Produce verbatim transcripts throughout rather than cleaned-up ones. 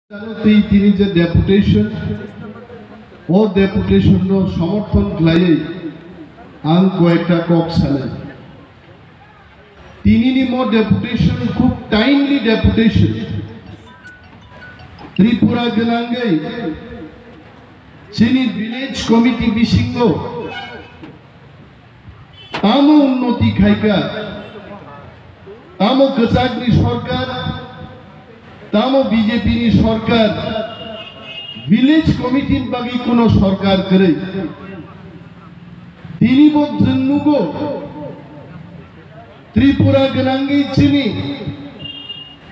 Twi tini je deputation, o deputation no somorthon khlaiwi ang koyekta kok sanai. Tini ni mo deputation khub timely deputation. Tripura gwnangwi chini village committee bisingo tamo unnoti khaika, tamo kwchakni sorkar, tamo B J P ni sorkar, village committee ni bagwi kuno sorkar kwrwi. Tini bo chwng nugo, Tripura gwnangwi chini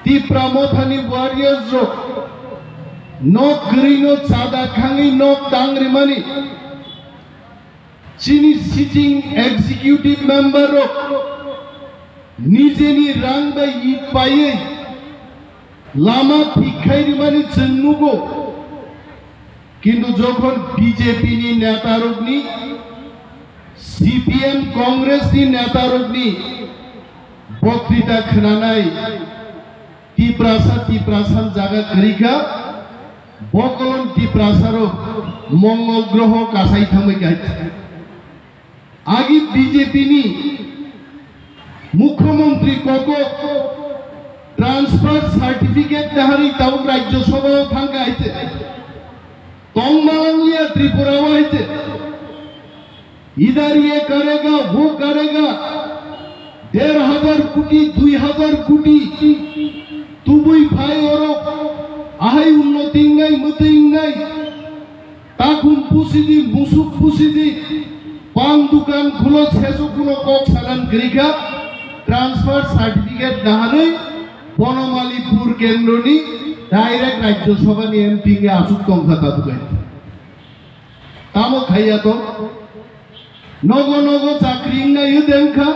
Tipra Mothani warriors rok nok kwrwino chada khangwi nok tang rimani. Chini sitting executive member rok nijeni rang bai it paiwi lama thik khai rimani chwng nugo. Kintu jokhon B J P ni neta rokni, C P M Congress ni neta rokni boktwita khwnanai, Tiprasa, Tiprasa jaga kwrwi kha, bokolon Tiprasa rok mongol groho kasai thangbai kha. Agi B J P ni Mukhyamantri kokok transfer certificate dahari tabuk Rajya Sabha o thangkha haite. Tongmalangliya Tripura o haite. Idhar ye karega, wo karega. Der hazar koti, dui hazar koti. Tubui phai oro. Ahai unnoti wngnai, mwtwi wngnai. Takhum pusidi, musuk pusidi, pan dukan khulo, sesu kuno kok sanan kwrwi kha, transfer certificate naharwi Bonomalipur kendroni direct Rajya Sabha ni M P wngwi aswk tongkha tabuk hai. Tamo khaiya to? Nogo nogo chakri wngnai dengkha,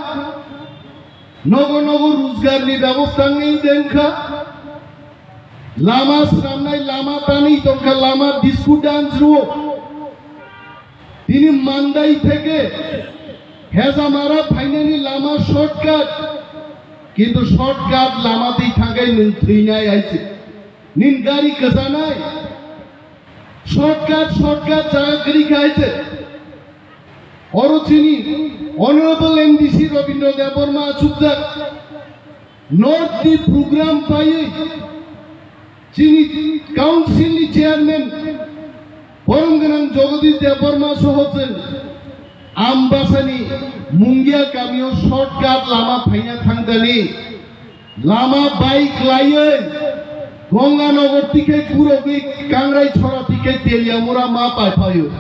nogo nogo rojgar ni bebosta wngnai dengkha, lama swnamnai, lama tanwi tongkha, lama disco dance rwo. Tini Mandai theke Hejamara phainani lama shortcut, kintu shortcut lama twi thangkhe nwng thwinai hai se. Nini gari kwchanai. Shortcut, shortcut jaga kwrwi kha hai se. Oro chini Honorable M D C Rabindra Debbarma achukjak North ni program paiwi chini council ni chairman borom gwnang Jagadish Debbarma soho chwng Ambasani Mungia kamio shortcut lama phaina thangdani. Lama bai kwlaiwi Gonganagar tikhai purogwi Kangrai Chora tikhai Teliamura ma paiphaio.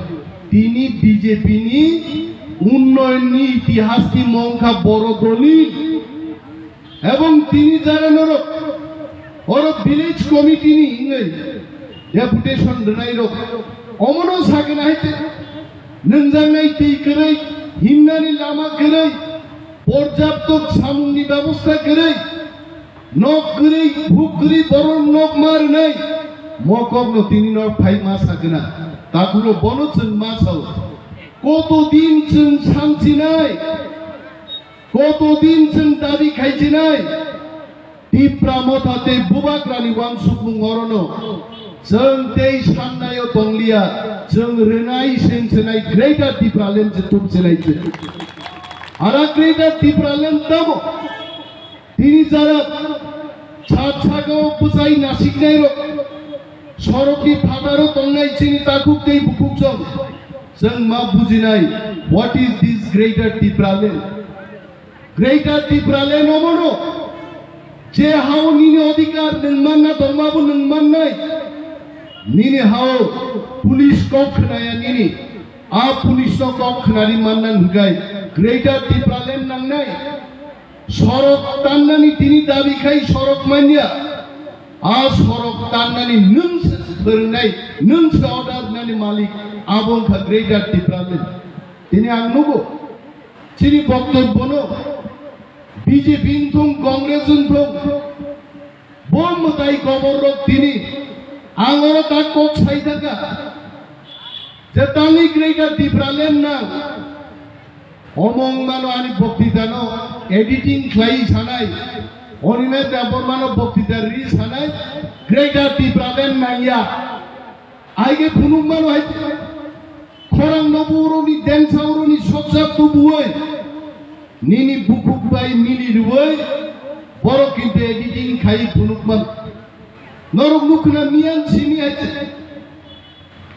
Tini B J P ni unnoyonni itihas ni mongkha boro doli. Ebong tini jara norok oro village committee ni wngwi deputation rwnai rok omono sagwna hai te nungjaknai twi kwrwi, himnani lama kwrwi, porjapto samungni bebosta kwrwi, nok kwrwi, buk kwrwi, borok nok ma rwnai, mokokno tini nok phai ma sagwna, takhukno bono chwng ma sao. Kotodin chwng samchinai, kotodin chwng dabi khaichinai, Tipra Motha tei Bubagrani wansukmung orono chwng tei sannaio tongliya, chwng rwnai sengsenai Greater Tipraland se tubsinai se. Ara Greater Tipraland tamo? Tini jara sat sagao bwchai nasiknairok sorokni phataro tongnai chini takhuk tei bukhuk chwng, chwng ma bujinai, what is this Greater Tipraland? Greater Tipraland omono, je hao nini odhikar nwng manna tongmabo nwng mannai. Nini hao police kok khnaya nini, a police no kok khnari manna hwnkhe Greater Tipraland nangnai. Sorok tannani tini dabi khai sorok manya, a sorok tannani nwng se phwrwngnai, nwng se order nani malik, abo wngkha Greater Tipraland. Tini ang nugo, chini boktobbono B J P wngthung, Congress wngthung, bo mwtai koborrok tini ang oro ta kok sai thangkha je tangwi Greater Tipraland nang. Omo wngmano ani boktitano editing khlaiwi sanai. Animesh Debbarmano boktita ri sanai Greater Tipraland nangya. Aige phunukmano hai khorang no buroni densa uroni soksa tubuoi nini bukhuk bai mili ruoi borok kintu editing khai phunukman. Norok nukhna miyan simi hai.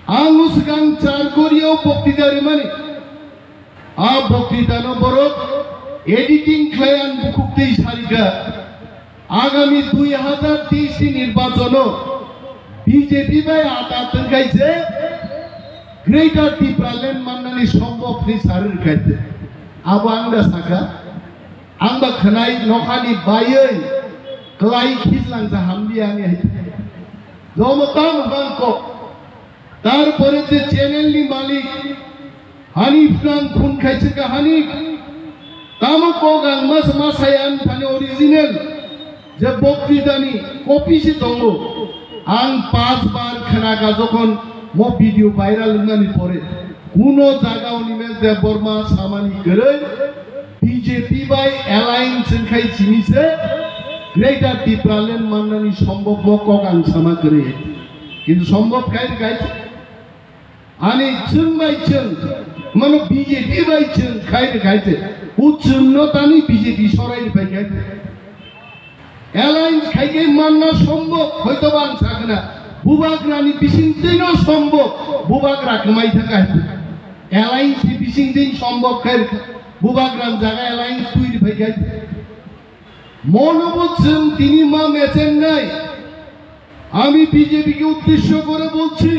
Ang swkang char Korea o boktita rimani. A boktitano borok editing khlai ang bukhuk twi sarikha. Agami dui hazar teis ni nirbachono B J P bai ata twngkhaise Greater Tipraland mannani sombok ni sarir khaise. Abo ang da saka. Ang ba khwnai nokhani bayoi klai khijlang sa hambi ani hai. Domo tam bang kok. Tarpore je channel ni malik Hanif nang phun khaise ka Hanif. Tamo kok ang mas masai ang thani original je boktitani copy se tongo. Ang pas bar khna ka jokhon mo video viral wngnani pore kuno jaga Animesh Debbarma samani kwrwi B J P bai alliance wngkhai sini se Greater Tipraland mannani sombok mo kok ang sama kwrwi. Kintu sombok khai khai ani chwng bai chwng mano B J P bai chwng khai khai se. U chwng no tani B J P sorai bai khai. Alliance khai khai manna sombok hoito bang sakna. Bubagrani bising tino sombok bubagra kmai thaka. Alliance ni bising tin sombok khai bubagra jaga alliance twi ri phai khai. Mono bo chwng tini ma mechengnai. আমি বিজেপিকে উদ্দেশ্য করে বলছি,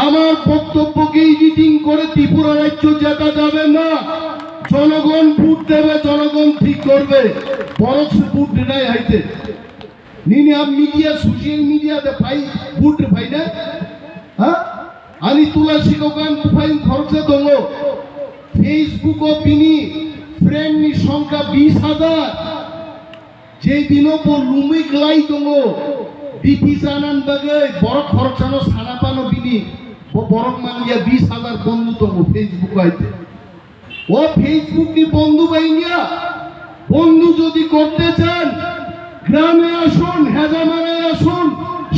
আমার বক্তব্যকে এডিটিং করে ত্রিপুরা রাজ্য জেতা যাবে না। জনগণ ভোট দেবে, জনগণ ঠিক করবে। বরং সে ভোট দেনাই হাইতে। Nini a media, social media de phai, vote phai na? Ha? Ani Tulasi Gagan phai khoroksa tongo. Facebook o bini friend ni songkha bis hajar. Je dino bo lumui klai tongo. Bithi janan bagwi borok khoroksano sana pano bini. Bo borok manya bis hajar bondhu tongo Facebook o aite. O Facebook ni বন্ধু ভাইঙ্গা, বন্ধু যদি করতে চান, গ্রামে আসুন, হেজামারায় আসুন,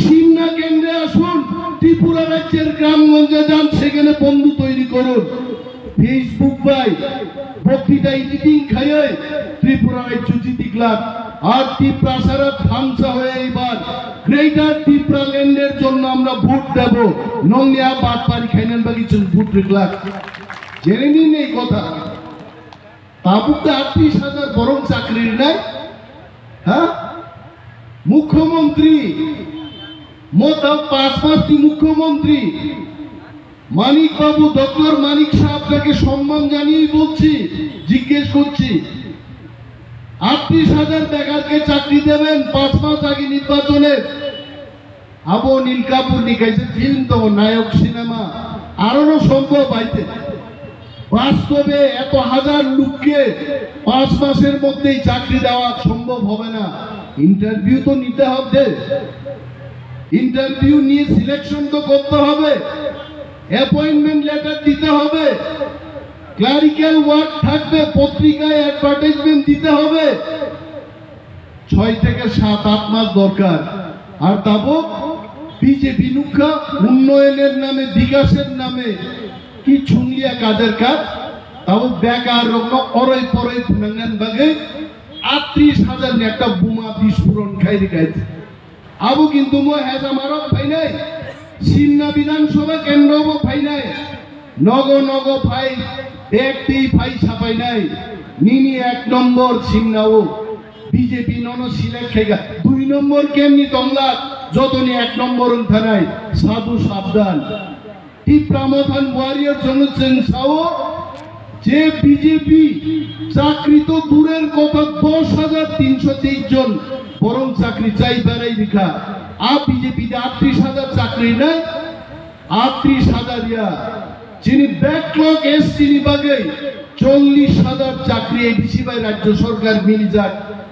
সিমনা কেন্দ্রে আসুন, ত্রিপুরা রাজ্যের গ্রামগঞ্জে যান, সেখানে বন্ধু তৈরি করুন। Facebook ভাই, বক্তৃতা এডিটিং খাইয়ে ত্রিপুরা রাজ্য জিতিকলাম। আর ত্রিপ্রাসারা থামসা হয়ে এবার গ্রেটার ত্রিপুরা ল্যান্ডের জন্য আমরা ভোট দেব। নংনিয়া বাদ পারি খাইনান বাকি চুল ভোট রেখলাম। Jene ni nei kotha. Tabuk da atris hajar borok chakri rinai? Ha? Mukhyamantri, mo ta pas mas ni mukhyamantri, Manik Babu, Doctor Manik Sahab, তাকে সম্মান জানিয়েই বলছি, জিজ্ঞেস করছি, আটত্রিশ হাজার বেকারকে চাকরি দেবেন পাঁচ মাস আগে নির্বাচনে? Abo Anil Kapoor ni kaisa film tongo, Nayok cinema. Arono sombhob aite. বাস্তবে এত হাজার লোককে পাঁচ মাসের মধ্যেই চাকরি দেওয়া সম্ভব হবে না। ইন্টারভিউ তো নিতে হবে, ইন্টারভিউ নিয়ে সিলেকশন তো করতে হবে, অ্যাপয়েন্টমেন্ট লেটার দিতে হবে, ক্লারিক্যাল ওয়ার্ক থাকবে, পত্রিকায় অ্যাডভার্টাইজমেন্ট দিতে হবে। ছয় থেকে সাত আট মাস দরকার। আর তাবো বিজেপি নুখা উন্নয়নের নামে, বিকাশের নামে কি ছুংলিয়া কাদের কাজ, তাবো বেকার রকম অরই পরই ফুনাঙ্গান বাগে আটত্রিশ হাজার একটা বোমা বিস্ফোরণ খাই রেখে। Abo kintu mo heza marok phainai, Simna Bidhan Sabha kendro bo phainai, nogo nogo phai, bek twi phai sapainai, nini ek nombor Simna o, B J P nono select khaika, dui nombor kemni tongla, jotoni ek nombor wngthanai, sadhu sabdhan. Tipra Motha ni warrior chwng chwng sao je B J P chakri to durer kotha dos hajar tinsho teis jon borong chakri chai berai rikha. A B J P de atris hajar chakri nai, atris hajar ya. Chini backlog S C ni bagwi chollish hajar chakri A D C bai rajyo sorkar milijak,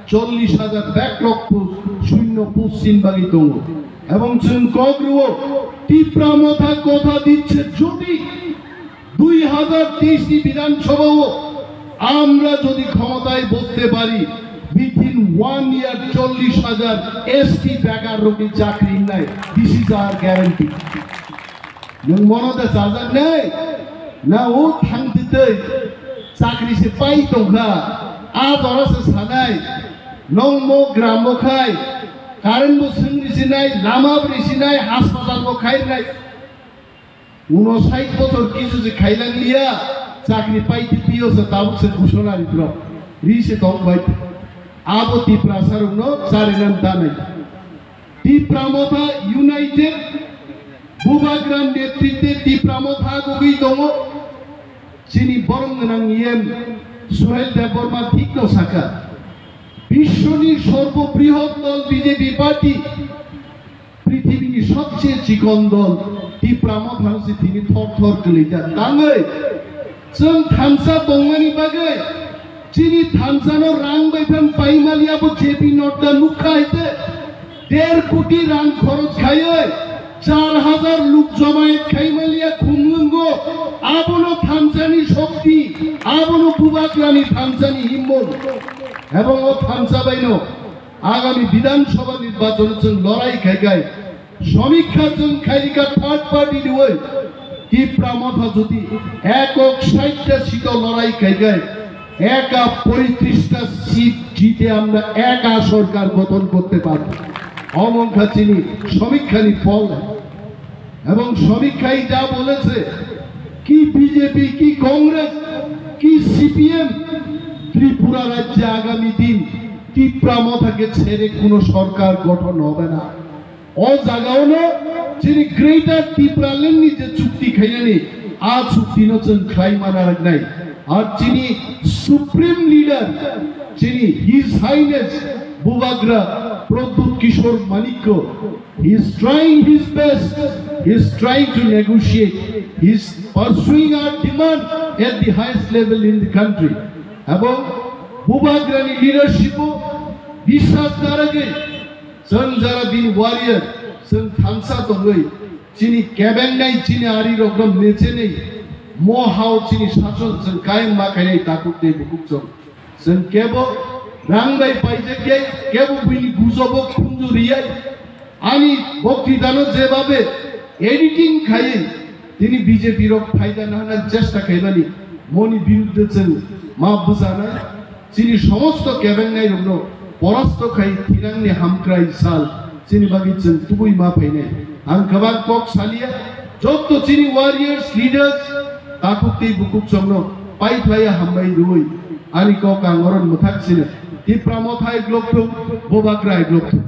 chollish hajar backlog post, shunyo post chini bagwi tongo. Ebong chwng kok rwo, Tipra Motha kotha dicche jodi dui hazar teis ni বিধানসভাও আমরা যদি ক্ষমতায় বসতে পারি, Bithi One year chollish hajar S T begar rokni chakri wngnai. This is our guarantee. Nwng mono de sajak nai? Na o thang twi twi chakri se pai tongkha. A jora se sanai. Nwng mo gram o khai. Current bo swng risi nai, lama bo risi nai, haspatal bo khai nai. Uno sait bochor kisu se khailang liya, chakri pai twi twi o se tabuk se gusona ri bro. Ri se tong bai. Abo Tiprasa rokno chari nan tanai. Tipra Motha United, Bubagra netritwe Tipra Motha gugui tongo. Chini borom gwnang E M Suhel Debbarma thikno saka. Bishwoni sorbo brihot dol B J P party, prithibini sobse chikon dol Tipra Motha se tini thor thor kwlaijak. Tangwi chwng thansa tongmani bagwi chini thansano rang bai phan paimaliya bo J P Nadda nukha hai se der koti rang khoroj khaiwi char hajar luk jomayat khaimaliya Khumlwngo. Abono thansani shokti, abono Bubagrani thansani himmon. Ebong o thansa baino Agami Bidhan Sabha nirbachon chwng lorai khai khai সমীক্ষা chwng khai rikha third party ni oi Tipra Motha jodi ekok sait ta seat o lorai khai khai eka poitrish ta seat jite amra eka sorkar gothon korte parbo. Omongkha chini সমীক্ষা ni phol. এবং সমীক্ষায় যা বলেছে, কি বিজেপি, কি কংগ্রেস, কি সিপিএম, ত্রিপুরা রাজ্যে আগামী দিন তিপ্রা মথাকে ছেড়ে কোনো সরকার গঠন হবে না। O jagao no chini Greater Tipraland ni je chukti khainani, a chukti no chwng khlai mana rwnai. Ar chini Supreme Leader, chini His Highness Bubagra Pradyut Kishore Manikya, he is trying his best, he is trying to negotiate, he is pursuing our demand at the highest level in the country. Ebong Bubagrani leadership o biswas naragwi chwng jara bini warrior, chwng thansa tongwi chini kebengnai chini ari rokno mechenwi mo hao chini sason chwng kaiyang ma khainai takhuk tei bukhuk chwng. Chwng kebo rang bai paijak ya, kebo buini gujobo khunju riyai. Ani boktitano jebabe editing khaiwi tini B J P rok phaida nahna chesta khaimani moni birudde chwng ma bwchanai. Chini somosto kebengnai rokno porasto khai thinangni hamkrai sal chini bagwi chwng tubui ma phainai. Ang kwbang kok saliya, jotto chini warriors, leaders, takhuk tei bukhuk chwngno pai phlaiya hambai rwui ani kok ang oron mwthak sino. Tipra Motha hai glok thung, Bubagra hai glok thung.